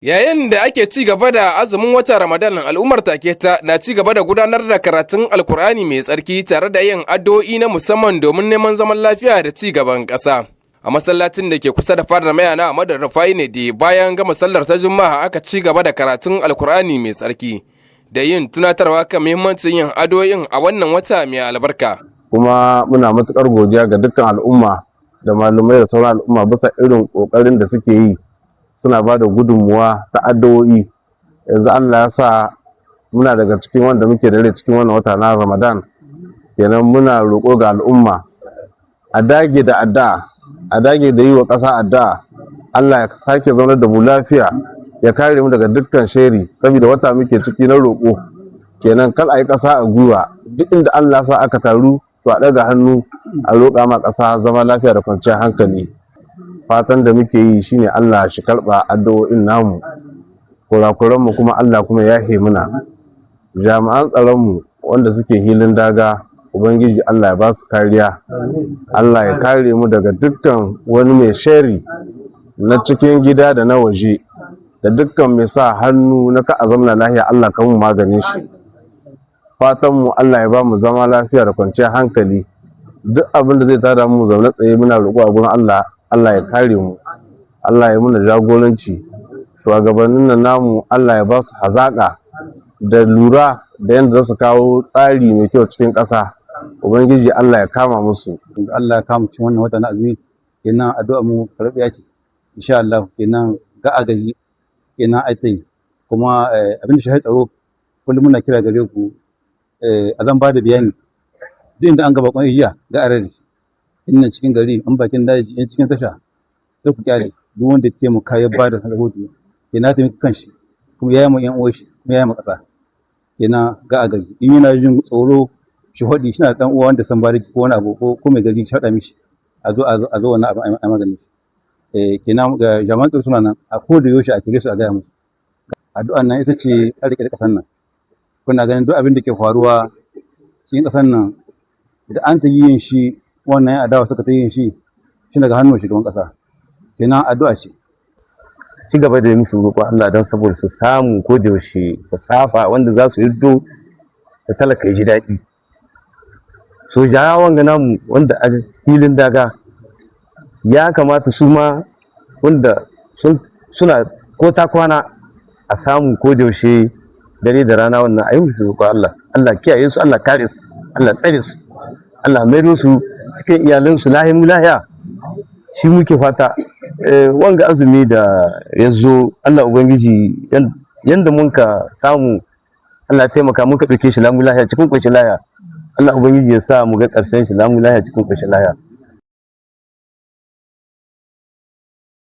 Yayin da ake ci gaba da azumin watan Ramadan, al'ummar Taketa na ci gaba da gudanar da karatun Alkur'ani mai tsarki tare da yin addu'o'i na musamman domin neman zaman lafiya da ci gaban ƙasa. A masallacin da ke kusa da fadar Mayor na Ahmadu Rufai ne da bayan gama sallar ta Juma'a aka ci gaba da karatun Alkur'ani mai tsarki da yin tunatarwa kan muhimmancin yin addu'o'in a wannan wata mai albarka. Kuma muna matuƙar godiya ga dukkan al'umma da malamai da sauran al'umma bisa irin ƙoƙarin da suke yi, suna ba da gudunmuwa ta addu'o'i. Yanzu Allah ya sa muna daga cikin wanda muke da rai cikin wannan wata na Ramadan. Kenan muna roƙo ga al'umma a dage da addu'a, a dage da yi wa ƙasa addu'a, Allah ya sake zaunar da mu lafiya, ya kare mu daga dukkan sheri, saboda wata muke ciki na roƙo. Kenan kal a yi ƙasa a gwiwa. Duk inda Allah sa aka taru, to a ɗaga hannu a roƙa ma ƙasa zama lafiya da kwanciyar hankali. Fatan da muke yi shine Allah shi karɓa addu'o'in namu, kurakuranmu kuma Allah kuma ya yahe muna. Jami'an tsaronmu wanda suke hilin daga, Ubangiji Allah ya ba su kariya, Allah ya kare mu daga dukkan wani mai shari na cikin gida da na waje, da dukkan mai sa hannu na ka a zamna lafiya, Allah ka mu maganin shi. Fatan mu Allah ya ba mu zama lafiya da kwanciyar hankali. Duk abin da zai tada mu zaune tsaye, muna roƙo a gurin Allah, Allah ya kare mu, Allah ya muna jagoranci. Shugabannin nan namu, Allah ya ba su hazaƙa da lura da yadda za su kawo tsari mai kyau cikin ƙasa. Ubangiji Allah ya kama musu. Allah ya kama cikin wannan wata na azumi. Kenan addu'a mu karɓiya ce insha Allah. Kenan ga agaji, kenan ai tai kuma abin da shi tsaro, kullum muna kira gare ku a zan ba da bayani duk inda an ga bakon igiya ga arare innan cikin gari, an bakin daji, in cikin tasha, sai ku kyale. Duk wanda ya taimaka ya ba da rahoto, kenan taimaki kanshi, kuma ya yi ma yan uwan shi, kuma ya yi ma ƙasa. Kenan ga agaji, in yana jin tsoro shi faɗi, shi na da ɗan uwa wanda san bariki ko wani abu ko mai gari, shi faɗa mishi, a zo wannan abu a magani shi. Kenan ga jami'an tsaro suna nan a ko da yaushe, a kire su a gaya musu. Addu'an nan ita ce riƙe da ƙasar nan. Kuna ganin duk abin da ke faruwa cikin ƙasar nan da an ta yin shi, wannan yan adawa suka ta yin shi, shi daga hannun shugaban ƙasa. Kenan addu'a ce. Ci gaba da yi musu roƙon Allah don saboda su samu ko da yaushe fasafa wanda za su hiddo da talaka ya ji daɗi. Sojawan ga namu wanda a filin daga, ya kamata su ma wanda suna ko ta kwana a samu ko da yaushe, dare da rana, wannan a yi musu roƙon Allah, Allah kiyaye su, Allah kare su, Allah tsare su, Allah maido su cikin iyalansu lahimu lahiya. Shi muke fata. Wanga azumi da ya zo, Allah Ubangiji, yanda mun ka samu Allah ya taimaka muka ɗauke shi lamu lahiya cikin ƙoshin lahiya, Allah Ubangiji ya sa mu ga ƙarshen shi lamu lahiya cikin ƙoshin lahiya.